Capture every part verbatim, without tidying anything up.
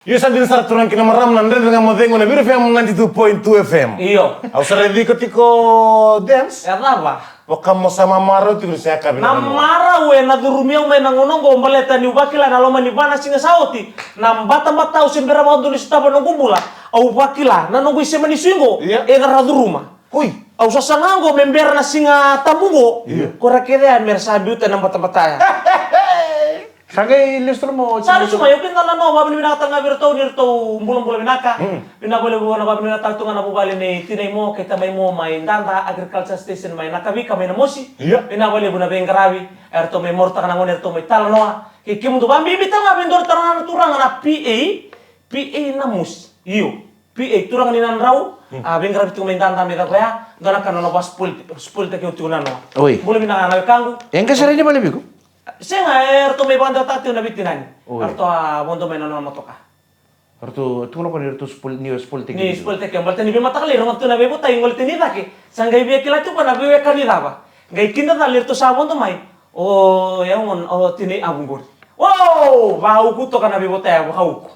Io, sa dina sara turaga kei na marama na Dredre Ga Mo Cegu na Viro F M ninety-two point two F M. Io. Au sa raici iko tiko, Dems. E cava? Vaka mo sa mamarau tiko ni sa yakavi na nomu. Marau e na curumi au mai na gauna oqo baleta niu vakila na loma ni va na siga sa oti. Na batabata au se bera vakadua ni sotava noqu bula. Au vakila na noqu isema ni sui oqo. Io. E caka ra curuma. Oi. Au sa saga oqo me bera na Siga Tabu oqo. Io. Ko ra kece ya me ra sa biuta na batabata ya. Sa qai lesu tale mai. Sa lesu mai, au kidacala na noa, vakavinavinakataka ga vei iratou ni ratou bulabula vinaka. Mm. Vinaka vakalevu na vakavinavinakataka tu ga na vuvale nei tinai Mo kei tamai Mo mai Dada Agriculture Station mai Nakavika mai Namosi. Io. Vinaka vakalevu na veiqaravi eratou mai morotaka na gone eratou mai talanoa. Kei kemudou, vakabibi tale ga vei dua tale ga na turaga na P A, P A Namosi. Io. P A, turaga ni Nadrau, a veiqaravi tiko mai Dada me cava ya, dua na ka na nona vakaspoil-, spoiltaki au tiko na noa. Oi. Bula vinaka na wekaqu. E qai sara ni vale vei iko? Sega, e ratou mai vakadewataka tiko na veitinani. Oi. Ratou a vodo mai na nona motoka. Ratou, tukuna ko ni ratou spoil, ni spoiltaki. Ni spoiltaki, baleta ni veimataka lailai, rogo tu na veivotai, gole tani cake. Sa qai via kila tu ko na veiweka ni cava. Qai kidacala ni ratou sa vodo mai. O, e au gona, o tinai Avu qori. Wow, vakauku toka na veivotai, vakauku.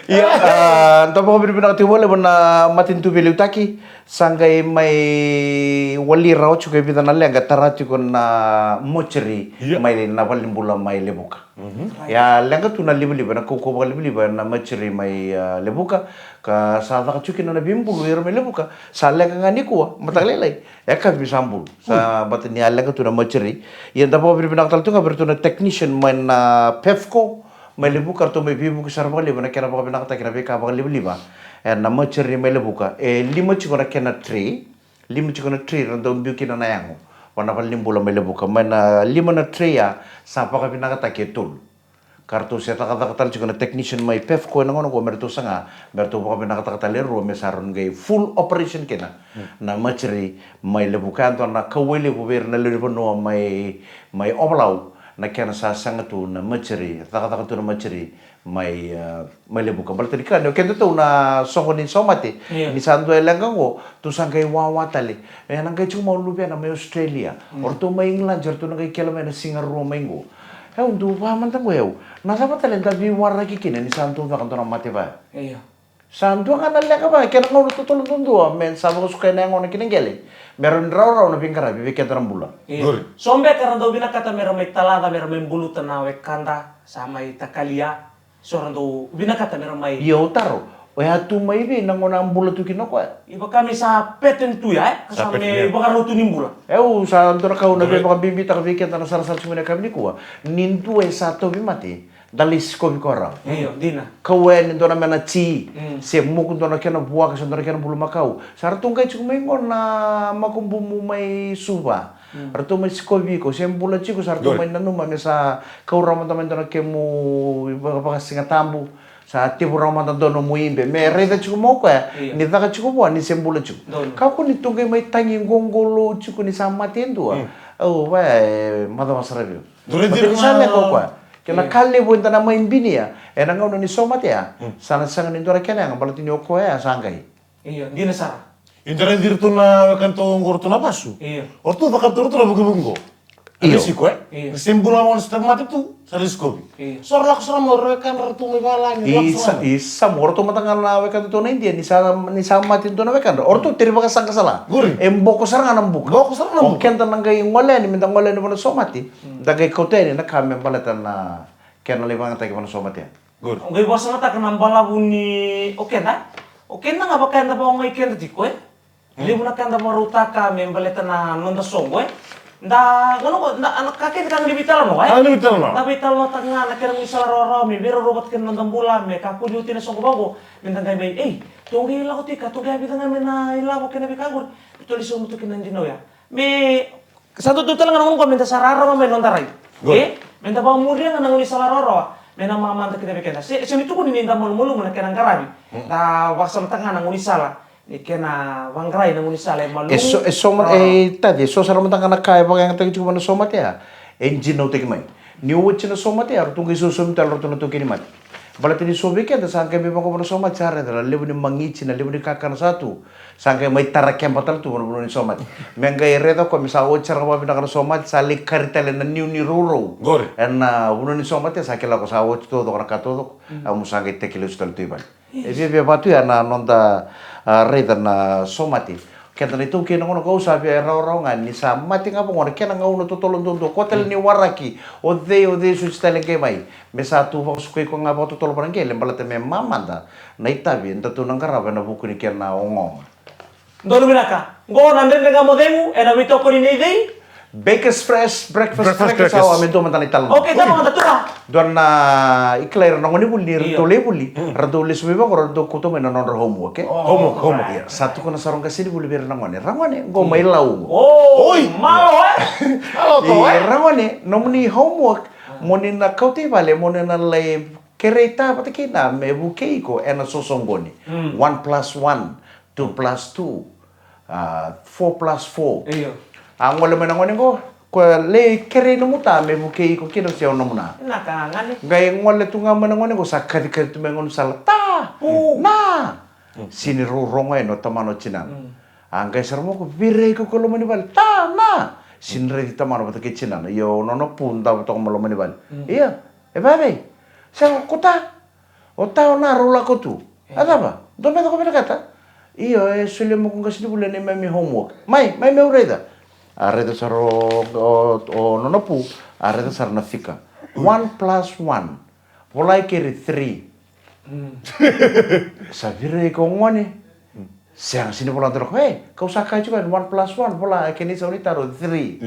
Ia, a, da vakavinavinaka tiko vakalevu na matanitu veiliutaki, sa qai mai wali rawa tiko e vica na leqa, tara tiko na mortuary, ia, mai na valenibula mai Levuka. Mhm. Ia, leqa tu na livaliva, na kaukauwa vakalivaliva, na mortuary mai, a, Levuka, ka sa caka tiko kina na veibulu ira mai Levuka, sa leqa ga nikua, mataka lailai. E ka vei sa bulu. Sa bata ni a leqa tu na mortuary. Ia da vakavinavinaka tale tu ga vei iratou na technician mai na Pevco mai Levuka, ratou mai veivuke sara vakalevu na kena vakavinakataki na veika vakalivaliva. E na mortuary mai Levuka. E lima tiko na kena tray. Lima tiko na tray ra dau biu kina na yago. Va na valenibula mai Levuka. Mai na lima na tray ya sa vakavinakataki e tolu. Ka ratou se cakacaka tale tiko na technician mai Pevco ena gauna oqo me ratou saga, me ratou vakavinakataka tale e rua me sa rawa ni qai full operation kina. Mm. Na mortuary mai Levuka, e dua na kauwai levu vei ira na lewe ni vanua mai, mai Ovalau, na kena sa saga tu na mortuary, cakacaka tu na mortuary mai, a, mai Levuka. Baleta ni kila ni o kedatou na soqo ni saumate, io, ni sa dua e leqa oqo, tou sa qai wawa tale. E na qai tiko mai o luvena mai Australia. Mm. O ratou mai England, o ratou na qai kele mai na siga rua mai qo. Au dau vaka mada qo au. Na cava tale da veiwaraki kina ni sa dau caka dua na mate vaya? Io. Sa dua ga na leqa vaya, kena gauna totolo duadua me sa vakasukai na yagona ki na qele. Me rawa ni rawarawa na veiqaravi vei keda na bula. Io. Qori. So beka ra dau vinakata me ra mai talaca, me ra mai buluta na wekada, sa mai takalia. So ra dau vinakata me ra mai. Ia au taro, oya tu mai vei na gauna a bula tu kina o koya? I vaka me sa pattern tu ya, e? Ka sa me, sa pattern, ia, vakarau tu ni bula. E, au sa dua na ka au na, io, veivakabibitaka vei keda na sarasara tiko mai na yakavi nikua. Ni dua e sa tauvimate, da lai sikovi koya rawa. Io, dina. Kau e ni dua na mena ti, mm, se moku dua na kena vuaka, se dua na kena bulumakau. Sa ratou qai tiko mai qo na makubumu mai Suva. Mm. Ratou mai sikovi iko, se bula tiko, sa ratou, oi, mai nanuma me sa kau rawa mada mai dua na kemu vaka, vakasigatabu, sa tevu rawa mada dua nomu ibe. Me raica tiko mai o koya, io, ni caka tiko vua, ni se bula tiko. Donu. Kakua ni tou qai mai tagi qoqolou tiko ni sa mate e dua. Mm. Au, va, e, macawa sara vei au. Donu. Baleta ni sa leqa o koya. Kei na, io, ka levu eda na mai binia ena gauna ni saumate ya. Mm. Sa na sega ni dua na kena yaga, baleta ni o koya ya sa qai. Io, dina sara. Io, da raici iratou na wekadatou oqo, ratou na vasu. Io. O ratou cakava tu ratou na vukivuki qo. Io. Risiko, e? Io. Ni se bula mo, ni se tauvimate tu, sa risiko vi. Io. So ra lako sara mai o ira wekadra ratou mai valagi, lako sara mai. Isa, isa, o ratou mada ga na wekadatou na Idia, ni sa, ni sa mate dua na wekadra, o ratou teri vakasaqa sara. Qori. E boko sara ga na buka. Boko sara na buka. O keda na qai gole yani, me da gole yani vua na saumate. Mm. Da qai kauta yani na ka me baleta na kena lai vakayagataki vua na saumate. Good. O qai vakasamataka na balavu ni o keda. O keda ga vaka eda vakaogai keda tiko, e? Mm. Levu na ka eda vakarautaka me baleta na noda soqo, e? Da, qo na qo, da, na ka kece ka qai veitalanoa, e? Ka qai veitalanoa. Da veitalanoataka ga na kena gaunisala rawarawa me veiraurau vata kei na noda bula, me kakua ni oti na soqo vaqo, me da qai mai, ei, tou qai lako tiko, tou qai vica ga mai na ilavo kei na veika qori, tou lai sauma tu kina na dinau ya. Me Sa dodonu tale ga na gauna qo me da sa rarama mai noda rai. Good. E? Me da vakamuria ga na gaunisala rawarawa. Me na mamada kina vei keda. Se, se ni tukuni ni da malumalumu na kena qaravi. Mm. Da vakasamataka ga na gaunisala. Ni kena vaqarai na gaunisala e malumu. E so, e so ma, rawarawa. E taci, e so sara mada ga na ka e vakayagataki tiko mai na saumate ya. E dinautaki mai. Ni oti na saumate ya, ratou qai sausaumi tale ratou na taukei ni mate. Baleta ni so vei keda sa qai mai vaqo na somate, sa raica na levu ni magiti, na levu ni kakana sa tu. Sa qai mai tara keba tale tu vana vanua ni somate. Me qai raica o koya me sa oti sara ga vakavinaka na somate, sa lai kari tale na niu ni rourou. Qori. Ena vanua ni somate, sa kila ko sa oti taucoko na ka taucoko. A mo sa qai teki lesu tale tu i vale. E viavia vatu ya na noda, a, raica na somate. Keda na iTaukei na gauna qo au sa via rawarawa ga ni sa mate ga vaqo na kena gauna totolo duadua, ko tale ni waraki, o cei, o cei susi tale qai mai. Me sa tu vakasukai ko ga vakatotolo vana qele, baleta me mamada na itavi datou na qarava ena vuku ni kena ogaoga. Donu vinaka. Qo na Dredre Ga Mo Cegu, ena veitokoni nei cei? Bakers Fresh, Breakfast Breakfast Crackers, Crackers. Au a me dua mada na italanoa. Okay, tama mada tu ga. Dua na ikilai ira na gone vuli, ni ra dau lai vuli, ra dau lesu mai vaqo, ra dau kauta mai na nodra homework, e? Homework, homework. Ia, sa tukuna sara o qasenivuli vei ira na gone. Ra gone, qo mai Lau qo. Oi, malo, e? Malo to, e? Ra gone, nomuni homework, mo ni na kauta i vale, mo ni na lai kerei ta vata kei na me vukei iko ena sosoqoni. One plus one, two plus two, a, four plus four. Io. A gole mai na gone qo, ko lai kerei nomu ta me vukei iko kina se o nomu na. Na ka gale. Qai gole tu ga mai na gone qo sa kacikaci tu mai gone sala, ta, pu, na. Sini rau rogo yani o tamana o tinana. A qai sara mo ko virai iko ko loma ni vale, ta, na. Sini raici tamana vata kei tinana. Io, nona pu davo toka mai loma ni vale. Ia. E vavei? Sega, ko ta? O ta o na rau lako tu. A cava? Dua me caka vinakata? Io, e solia mo ko qasenivuli na neimami homework. Mai, mai meu raica. A raica sara o, o, o nona pu, a raica sara na fika. One plus one. Volai keri three. Sa virai ko gone. Sega, sini vola dua na ka. E, kau sa kaya tiko yani one plus one, vola e kena isau ni taro three.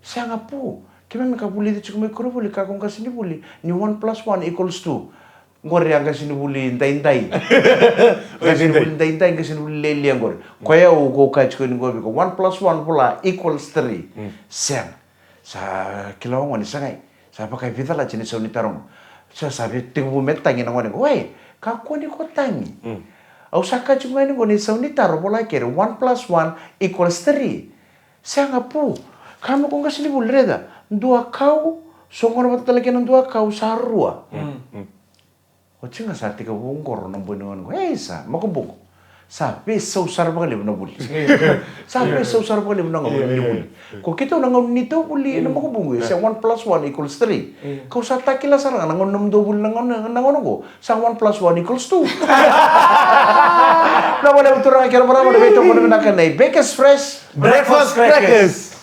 Sega pu. Keimami ka vulica tiko mai koronivuli, ka ko qasenivuli, ni one plus one equals two. Qori a qasenivuli daidai. Qasenivuli daidai, qasenivuli lialia qori. Koya au ko kaya tiko yani qo vei iko, one plus one vola equals three. Sega. Sa kila o gone sa qai. Sa vakaivicalati na isau ni taro qo. Sa, sa via tekivu me tagi na gone qo. Oi, kakua ni ko tagi. Au sa kaya tiko ga yani qo na isau ni taro vola keri one plus one equals three. Sega pu. Ka me ko qasenivuli raica. Dua kau, soqona vata tale kei na dua kau sa rua. Oti ga sa tekivu qoro na boi ni gone qo. Ei sa, makubuqu. Sa veisau sara vakalevu na vuli. Sa veisau sara vakalevu na gauna ni vuli. Ko keitou na gauna ni tou vuli ena makubuqu, e se one plus one equals three. Kau sa takila sara ga na gauna nomudou vuli na gauna, na gauna qo. Sa one plus one equals two. Na vakalevu turaga kei na marama na veitokoni vinaka nei Bakers Fresh. Breakfast Crackers.